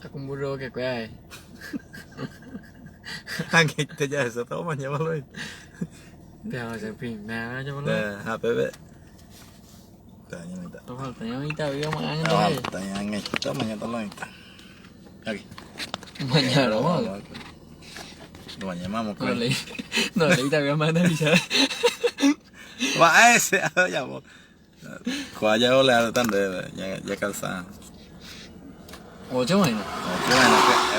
Takumbu que cuea. Angeite ya eso todo mañana lo Pero se primera yo lo. Ja, bebé. Mañana vamos. Mañana No leí. No leí también más analizar. Va ese, ya vos. Cuál ya ole tan de ya ya calza. Ocho bueno.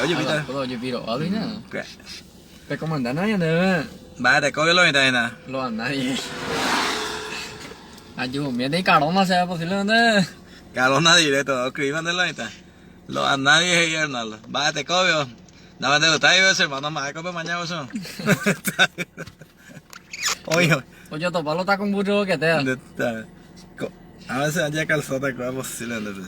Oye, pita. Oye, piro, ¿vale? Pero como anda nadie debe. Va, te coge lo mitad nada. Lo a nadie. Ayú, mira y carona sea posiblemente. Carona directo, escriban de la mitad. Lo a nadie es Arnaldo. Va, te cobio. Nada más te gusta y ves, hermano, más cope mañana eso. Oye, Oye, topalo está con burro que te. A veces allá calzota que posiblemente.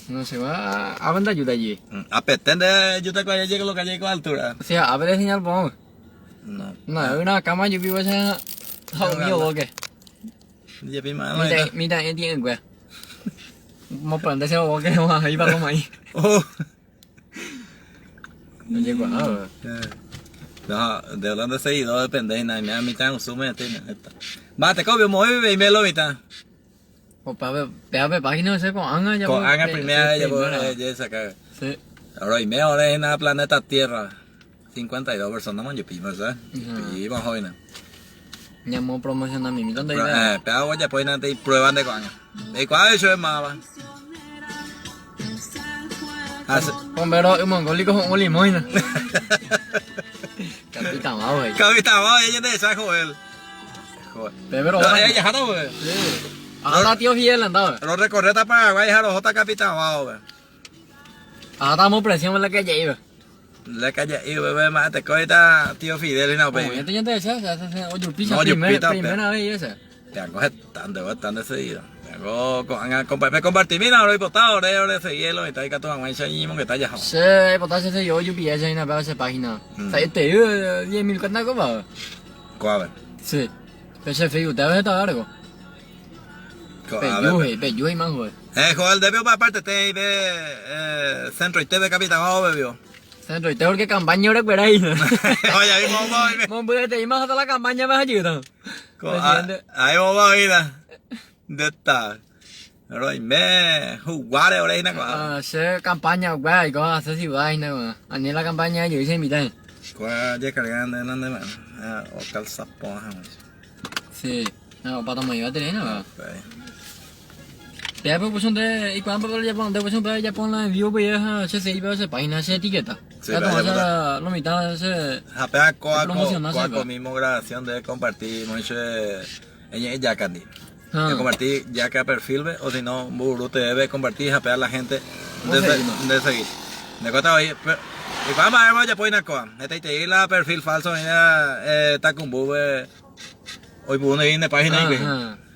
No se va a vender ayuda allí. A pretende yo te coge llego lo que llego a altura. O sea, a ver señal pongo. No. No, una cama yo vivo esa. Hao mío que. Ya pi mano. Mira, mira, entiende, güey. Mo prende ese boque, ahí va como ahí. Oh. No llego a. No, de dónde seguidor depende, nada, mira, mitad un sume, Va, te copio, mueve y me lo mitad. O pa ver, ve página ese con Anga ya. Con Anga primera ya puedo ya sacar. Sí. Ahora y me ahora en la planeta Tierra. 52 personas man yo pima, ¿sabes? Y más joven. Ya mo promociona mi mitad de idea. Pero ya pueden antes y prueban de con Anga. ¿Y cuál es eso más va? Bombero mongólico con limón. Capitán, güey. Capitán, ella te esa joven. Joder. Pero ella no, güey. Sí. Ahora tío Fidel andaba. Lo recorreta Paraguay, J Capitán, güey. Ahora estamos presión en la calle iba. La calle iba, bebé, más te coita tío Fidel y no, baby. Ya te esa, esa, oye, pisa primera, primera vez esa. Te hago tan de tan decidido. Te hago me compartí mira, ahora hipotado, ahora ahora seguirlo y tal y que tu mamá y que está ya. Sí, hipotado ese yo yo vi esa en la esa página. Está te digo 10.000 cuánta copa. ¿Cuál? Sí. Pero ese Facebook te ves algo. Peyuje, peyuje man, güey. Joder, debió para aparte te ve Centro y TV Capitán, bebió. Centro y TV porque campaña ahora por ahí. Oye, ahí vamos a ir. Vamos te más hasta la campaña más ayuda. Ahí vamos a ir. De esta. Pero me jugar ahora ahí na. Ah, se campaña, güey, cómo hace si va ahí na. Ani la campaña yo hice mitad. ¿Cuál ya cargando en donde man? O calza poja. Sí. No, para tomar iba a tener, no. Pero pues de y cuando ya pon, después ya pon la envío pues ya se iba esa página esa etiqueta. Sí, Ya toma la mitad ese. Japea coa coa mismo grabación de compartir mucho en ya candy. De compartir ya que perfil o si no Buru te debe compartir japea a la gente de seguir. De cuenta hoy y vamos a ver ya pon coa. Este te la perfil falso mira Tacumbu hoy uno en página y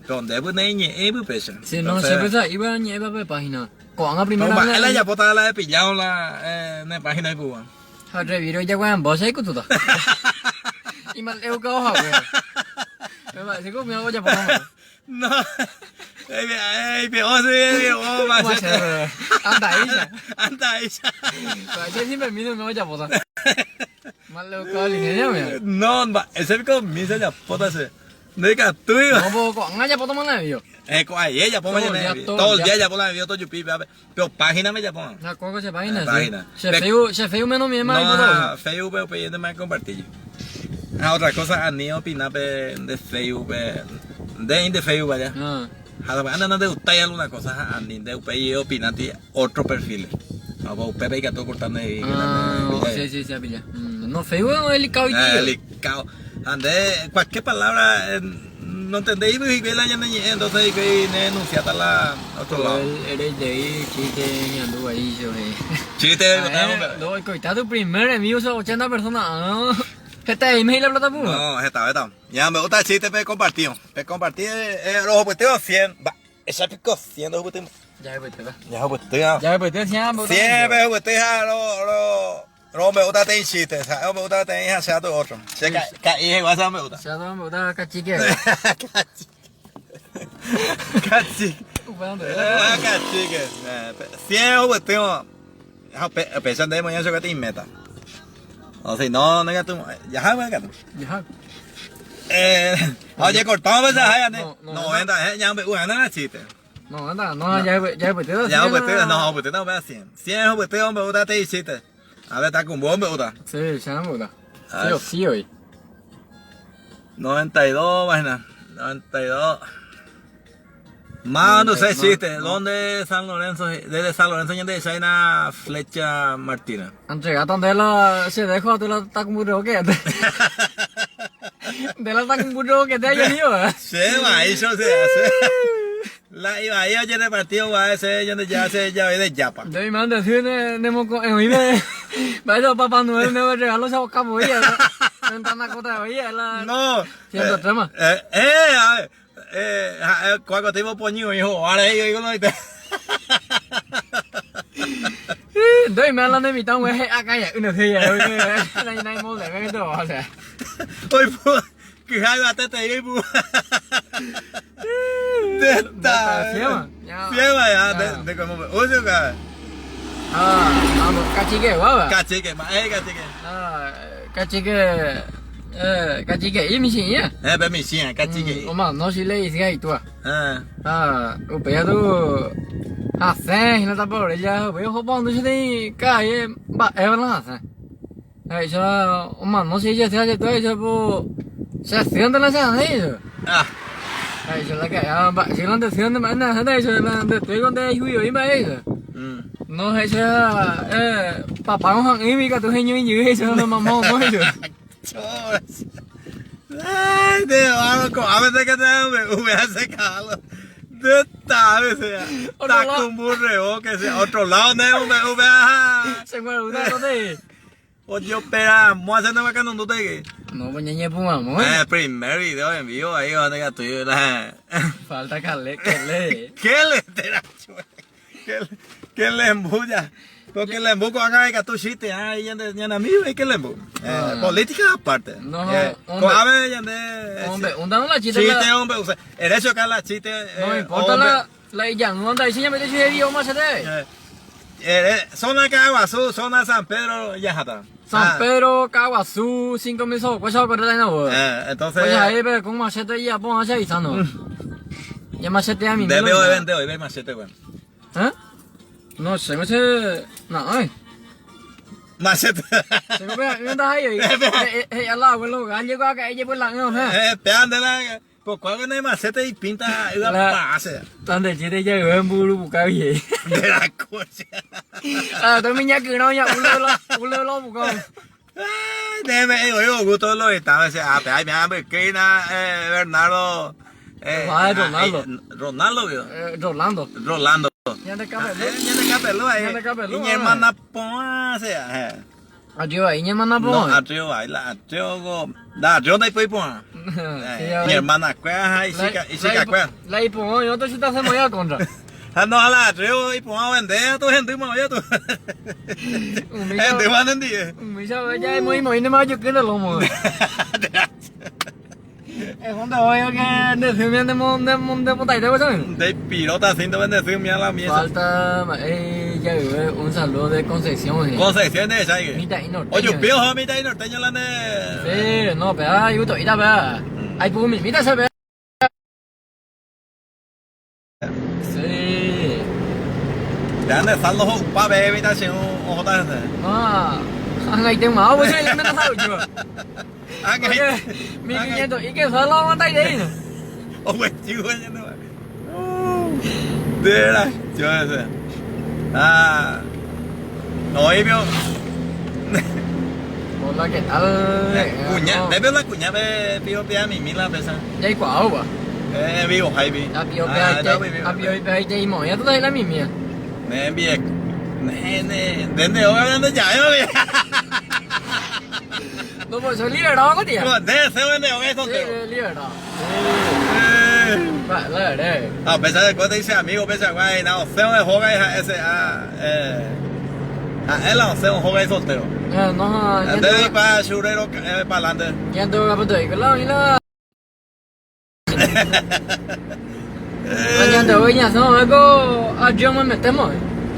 donde pues ni pues Sí, no, siempre se iba ni iba página. Con la primera vez. La ya bota la de pillado la en página de Cuba. Ha reviro ya weón, vos ahí con todo. Y mal eu cao güey. Me va, se come algo ya por No. Ey, ey, oh, sí, oh, más. Anda ahí ya. Anda ahí ya. Yo sin permiso me voy a botar. Mal eu cao licencia, mira. No, ese con mi se ya bota ese. Nigga, tú No, pues con ella puedo mandar video. Con ella puedo mandar video. Todo el día ya puedo video todo yupi, pero página me ya pongo. La coco se página, sí. Se feo, se feo menos mi hermano. No, Facebook pero me compartir. Ah, otra cosa, a ni opinar de Facebook, de de Facebook vaya. Ah. Anda no de usted alguna cosa, a ni de usted opinar otro perfil. Ah, vos Pepe que todo cortando ahí. Ah, sí, sí, sí, pilla. No, Facebook es delicado y Delicado. Ande, cualquier palabra no entendéis y que la entonces que denunciar a la otro lado. Eres de ahí, chiste, ni anduvo ahí, yo Chiste, no, coitado, tu primer envío son 80 personas. Esta es la plata pura. No, esta, esta. Ya me gusta el chiste, pe compartido. Pe compartir, los objetivos 100. Va, esa pico 100 los objetivos. Ya, pues, Ya, pues, ya. Ya, pues, 100, 100, pues, ya, lo, lo. No me gusta tener chistes, no me gusta tener hacia tu otro. Se ca igual me gusta. Se me gusta cachique. Cachique. Cachique. Upéva nde la. Cachique. 100 oguetéva. Ha péicha nde emoña chupe peteĩ meta. O si no, no katu. Jaha guay katu. Jaha. Ha ojekortáma pe jaha ñande. 90 eh, ñamombe'u gana la chiste. 90, no, ya ya Ya upete, no, upete no vea 100. 100 upete ombe'úta te'i chiste. A ver, Tacumbó ombe'úta. Sí, ya ombe'úta. Sí o sí hoy. 92, vaina. 92. Más no sé chiste. ¿Dónde San Lorenzo? Desde San Lorenzo ñande China Flecha Martina. Entrega donde la se dejo de la Tacumbú que. De la Tacumbú que te haya ido. Sí, va, eso se hace. La iba ahí oye repartido va ese donde ya se ya ve de yapa. De mi manda sí ne ne mo en oíme. Vaya Papá Noel me regalo esa boca voy a. Ventana cota voy a la. No. Siento trema. A ver. Cuando te iba poñido, hijo, ahora yo digo no te. De mi manda de mi tan güey acá ya una sí ya. Nay nay mo le ve todo, o sea. Hoy pu que jaiba te te ibu. De ta. Fiema. Fiema ya de como uso ka. Ah, vamos, cachique, guava. Cachique, ma cachique. Ah, cachique. Cachique y mi chiña. Pe mi chiña, cachique. O ma no si le dice ahí tú. Ah. Ah, upe tu. Ah, sí, no está por ella, voy a jugar no sé calle, va, es verdad, sí. Ya, o ma no si ella se hace todo eso, po. Se haciendo la se hace. Ah. Ay, yo la que ah, va, si no te haciendo más nada, eso la de estoy con de juyo y más eso. No, eso papá no han mi gato genio y eso no mamá no eso. Ay, de barco, a veces que te me hace calo. De tal, sea. Tacumbú que sea. Otro lado, no, me me Se muere una no Oye, espera, vamos a hacer una no te que. No, pues ñeñe pumamos. Primer video en vivo ahí donde que estoy la. Falta que le, que le. ¿Qué le te la Que le embulla. Porque le embuco acá que tú chiste, ay, ya ya amigo, y que le embu. Política aparte. No, hombre. A ver, ya de. Hombre, onda no la chiste. Chiste, hombre, o sea, el hecho que la chiste. No me importa la la ya no anda diciendo me dice idioma se debe. Zona Caaguazú, zona San Pedro, Yajata. San Pedro, Caaguazú, 5000 so, pues eso corre no. Entonces. Pues ahí pero con machete ya pon hacia avisando. Ya machete a mí. Debe hoy vende hoy ve machete, güey. ¿Eh? No sé, no sé. No, ay. Machete. Se me ve, anda ahí. Al abuelo, gallo acá, ella por la no, Peándela. Pues cuál viene machete y pinta y la pase. Donde chiste ya veo en buru buca bien. De la coche. Ah, tú miña que no ya ulo lo buca. Ay, deme, oigo gusto lo estaba ese, ah, ay, me hambre, Bernardo. Ronaldo. Ronaldo, vio. Rolando. Rolando. Ya de cabello. Ya de cabello ahí. Ya de cabello. Y mi hermana poa, sea. Arriba, y mi hermana poa. No, arriba, baila, arriba, da, yo de ahí poa. Mi hermana cueja y chica, y chica cueja. La ipo, yo te chuta se moya contra. Ah, no, a la arriba y poa vender, tu gente moya tú. Gente va entendí. Misa, ya muy muy no más yo quiero lomo. Es donde voy yo que de de de de de de De pirota haciendo bendecir mía la mía. Falta ya un saludo de Concepción. Concepción de Chaigue. Mita y norteño. Oye, piojo, mita y norteño la de. Sí, no, pero ay, uto, ita, pero. Ay, pues mita se ve. Sí. ¿De dónde están los pa bebé mita sin un ojo tan Ah, ahí tengo más, pues ya me lo sabe yo. Ah, que 1500 y que solo aguanta ahí. Oh, güey, chico, ya no. De verdad, yo ese. Ah. No, ahí vio. Hola, ¿qué tal? Cuña, debe la cuña ve pío pía mi mila pesa. Ya y cuau, va. Vivo, Javi. A pío pía, a pío pía y te imo, ya tú la mimia. Ne bien. Ne ne, dende hoy hablando ya, yo. No, pues soy liberado, tía. No, de ese vende hoy es Sí, liberado. Sí. Vale, A pesar de que dice amigo, pesa guay, no, se de joga ese a a él no se un joga soltero. No, de pa churero pa adelante. Ya tengo que apuntar, la la. Ñande ñasẽ vove ko aje omometemo.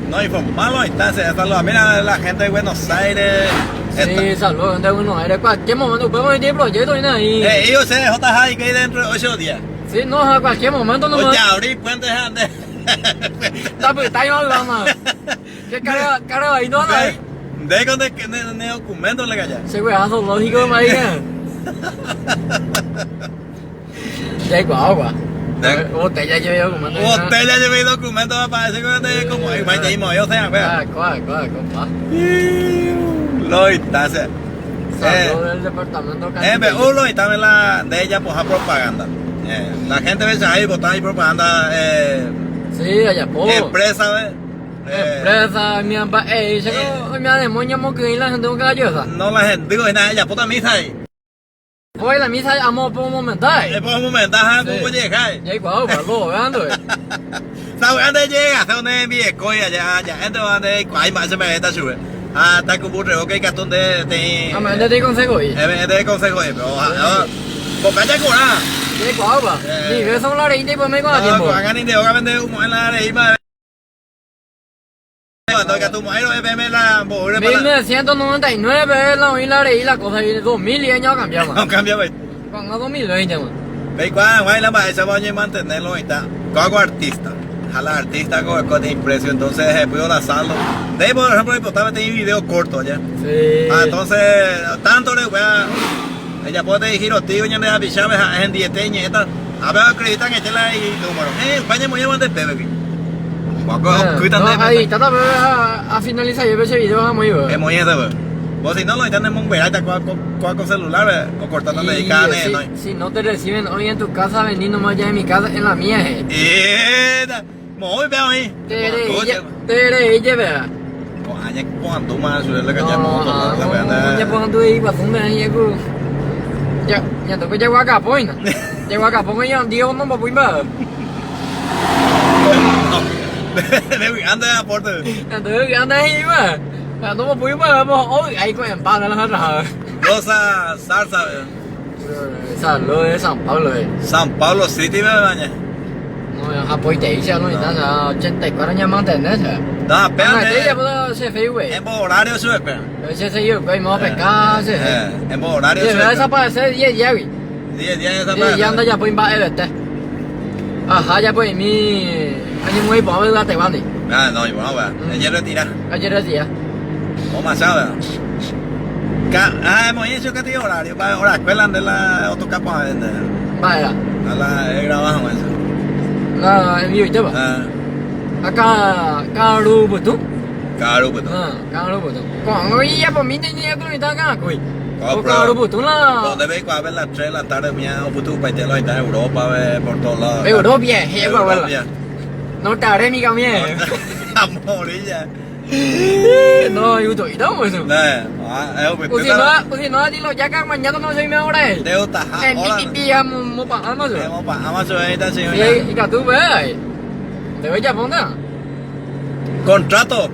No, informal a distancia. Saludos. Mira la gente de Buenos Aires. Sí, saludos gente de Buenos Aires. Cualquier momento, usted tiene proyecto y ahí. Yo sé, JJ, que hay dentro de 8 días. Sí, no, a cualquier momento nomás. Oye, abrí puentes antes. Está pues, está ahí vamos. ¿Qué cara, cara ahí no anda ahí? De con de documento le calla. Ese weazo lógico, marica. Ya agua. Botella llevé documento. Botella llevé documento, me parece que como ahí me o sea, vea. Cuá, cuá, compa. Lo está, Saludos del departamento uno y también la de ella pues a propaganda. La gente ve ahí botar ahí propaganda Sí, allá po. Empresa, ve. Empresa, mi amba, mi demonio mo que la gente nunca ayuda. No la gente, digo, nada, ella puta misa ahí. Hoy la misa amo por un momento. Por un momento, ajá, como llega. Ya igual, lo veando. ¿Sabes dónde llega? ¿Sabes dónde mi escoya allá, allá? Gente va de ay, más se me está sube. Ah, está con burro, ok, catón de de. Ah, me de consejo ahí. De consejo ahí, pero pues vaya a curar. Ya igual, va. Ni ves son la reina y pues me con tiempo. Hagan ni de hoga vende humo en la reina. Cuando que tu mujer la 1999 la oí la reí la cosa y 2000 y año cambiaba. No cambia, ve. Con 2020, man. Ve cuál, guay la maestra va a mantenerlo ahí está. Hago artista. Jala artista con el precio, entonces puedo lanzarlo. De por ejemplo, el tiene video corto ya. Sí. Ah, entonces, tanto le voy a ella puede dirigir tío, ya de avisarme en dieteña esta. A ver, acreditan que la y número. Vaya muy bien de bebé. Ahí, tata, a finalizar ese video, vamos a ir. Es muy bien, Vos si no lo están en un verano con celular o cortando de carne. Si no te reciben hoy en tu casa, vení nomás ya en mi casa, en la mía. Muy bien ahí. Tere, vea. Ya, ya toco llegó acá, pues. Llegó acá, pongo ya, Diego no me voy más. Anda aporte. Entonces, anda ahí, va. No me voy más, vamos hoy ahí con empada la otra. Rosa Zarza. Saludos de San Pablo, San Pablo City, me baña. No, Japón te dice, no, está 84 años mantenerse. No, espérate. Ya puedo se fe, güey. En horario sube, pero. Ese se yo, güey, me voy a pescar, se. En horario sube. Esa para ser 10 días, güey. 10 días esa para. Ya anda ya pues va este. Ajá, ya pues mi año muy bueno la te van. Ah, no, bueno, güey. Ayer retira. Ayer retira. ¿Cómo más sabe? Ah, hemos hecho que tiene horario para la escuela de la autocapa a vender. Vaya. A la he grabado eso. La en vivo va. Acá Carubutu. Carubutu. Ah, Carubutu. Cuando ya por mí tenía que estar acá, güey. Carubutu la. Donde ve a ver las 3 de la tarde mía o putu para está en Europa, ve por todos lados. Europa, Europa. No te haré mi camión. A morir. No, yo estoy dando eso. No, o si no, dilo ya que mañana no soy mejor ahí. Debo tajar. En mi pía, mo pa Amazon. Mo pa Amazon ahí está, señor. Sí, y que tú ves. Te voy a poner. Contrato.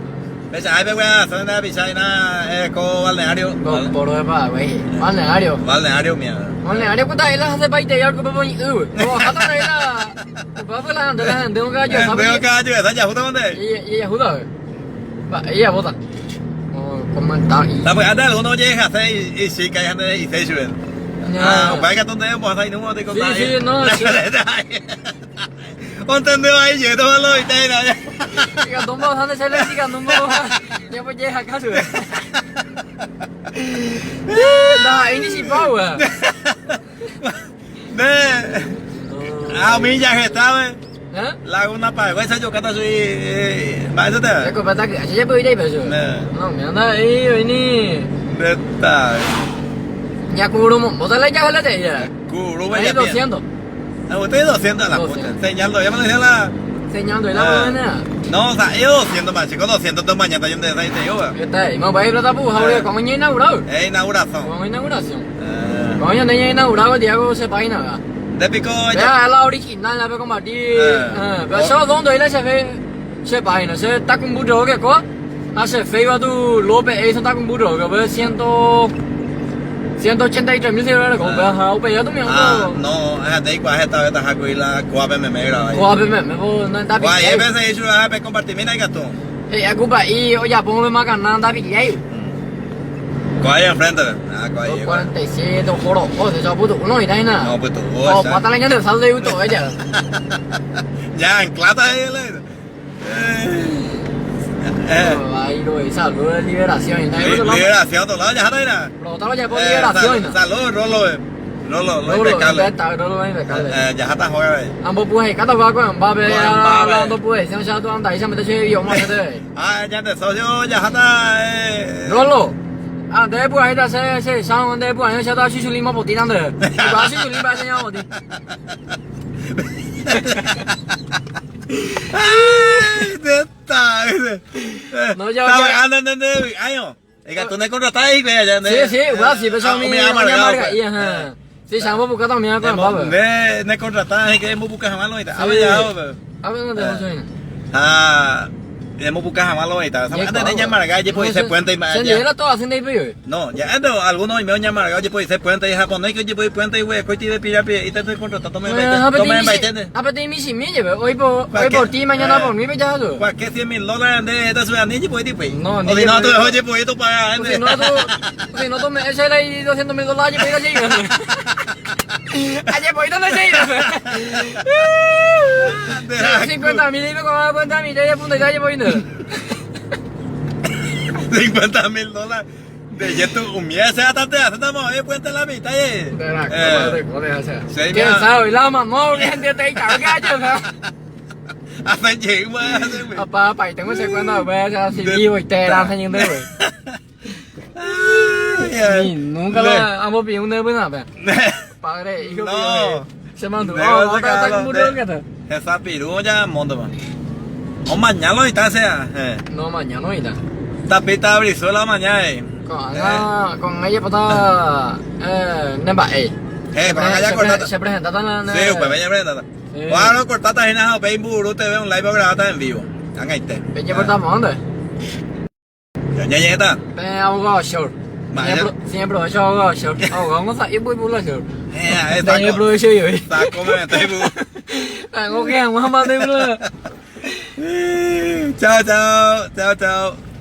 Ves, ahí me voy a hacer una piscina con balneario. No, por de pa, güey. Balneario. Balneario, mierda. Balneario, puta, ahí las hace pa' itear con papo ni u. No, hasta ahí la. Papo la gente, la gente, un gallo, ¿sabes? Un gallo, esa ya justo dónde. Y ella justo. Ella bota. Comentar y. No, pues antes alguno llega a hacer y sí que hay gente y se sube. Ah, pues que donde hemos ahí no te contar. Sí, sí, no. Entendió ahí, yo todo lo y te no. No vamos a hacer la no ya pues llega acá sube. No, ahí ni si pa, De. Ah, mí ya que estaba. Laguna Paraguay, yo cata soy va eso te. Ya pata que ya puedo ir ahí pero. No, me anda ahí vení. Neta. Ya cubro, bótale ya la te ya. Cubro ya. 200. Ah, usted 200 la puta. Señalando, ya me decía la Señalando y la buena. No, o sea, yo 200 más, chicos, 200 de mañana yo de ahí te digo. ¿Qué está ahí? Me voy a ir a puja, porque como ya inaugurado. Es inauguración. Como inauguración. Como ya inaugurado, Diego se paina, ¿verdad? De pico ya. Es la original, la voy a compartir. Pero eso donde la se ve, se paina, se está con burro que co. Hace feo tu López, eso está con burro, que ve ciento. 183 mil seguidores reko upéva ha upéi atu mi Ah, no, ha'ete ikuaa heta vetaha kuri la ko'ápe meme graba. Ko'ápe meme po ndapillái. Ko'ápe he'i chupe pe compartimína ikatu. He'i aku pa'i ojapo pe makana ndapillái. Ko'ápe enfrente. Ah, ko'ápe. 47 ohoro'o, se chapytu'u no oĩta hína. No, pytu'u. Opáta la ñande saldo yvyto'e jave. Ya, anclata ahí la. Ay, salud de liberación. Liberación, otro lado, ya está, mira. Pero ya por liberación. Salud, Rolo, Rolo, lo impecable. Rolo, impecable. Ya está joven. Ambo pude, cata va con Mbappé, hablando pude, se ya tú anda ahí, se mete ese idioma, se te. Ah, ya te socio, ya está. Rolo. Ah, de pues ahí se se san de pues ahí se está chuchulima botina de. Va chuchulima se llama botina. Ay, está. No, ya, ya. Anda, anda, anda, año. Ikatu ne contratá y allá. Sí, sí, igual, sí, pero mi amarga y ajá. Sí, se llama buscar también con Mbappé. Ne ne contratá, que hemos buscado jamás lo ahorita. A ver, ya, A ver, no te Ah, hemos buscado jamás lo ahorita. Antes de amargar, ya puede ser puente y más. Se era todo haciendo ahí, No, ya ando, algunos y me amargado, ya puede ser puente y japonés, que ya puede puente y güey, coite de pirapi, y te contrató, tome tome baitende. Ah, pero mi si mi hoy por hoy por ti, mañana por mí, ya eso. ¿Cuál 100 mil dólares de esta ciudadanía, puede pues? No, ni si no, tú oye, pues tú pagas. Si no, tú, si no, tú me ese ahí 200 mil dólares, pues ir allí. Ayer pues dónde se iba. 50 mil y con la cuenta mi ya punto ya voy 50 mil dólares. De yetu umia se hasta te hace estamos ahí puente la mitad eh. ¿Quién sabe? La mamá, que gente te carga Hace llego, hace güey. Papá, pa, tengo ese cuento, pues, así vivo y te dan señor de güey. Nunca lo amo bien una buena, Padre, hijo, no. Se mandó. No, está como Esa piru ya mondo va. O mañana lo está sea. No, mañana no está. Tapita Brizuela mañana. Eh. Con con ella pota nemba eh. Con ella cortata. Se presenta tan la Sí, pues ella presenta. Bueno, cortata hina pe imburu TV un live grabata en vivo. Angaite. Peña porta dónde? Ya ya está. Pe abogado short. Siempre aprovecho abogado short. Abogado no sabe voy por la short. Eh, aprovecho yo. Saco me estoy. Tengo que amar más de Chao, chao. Chao, chao.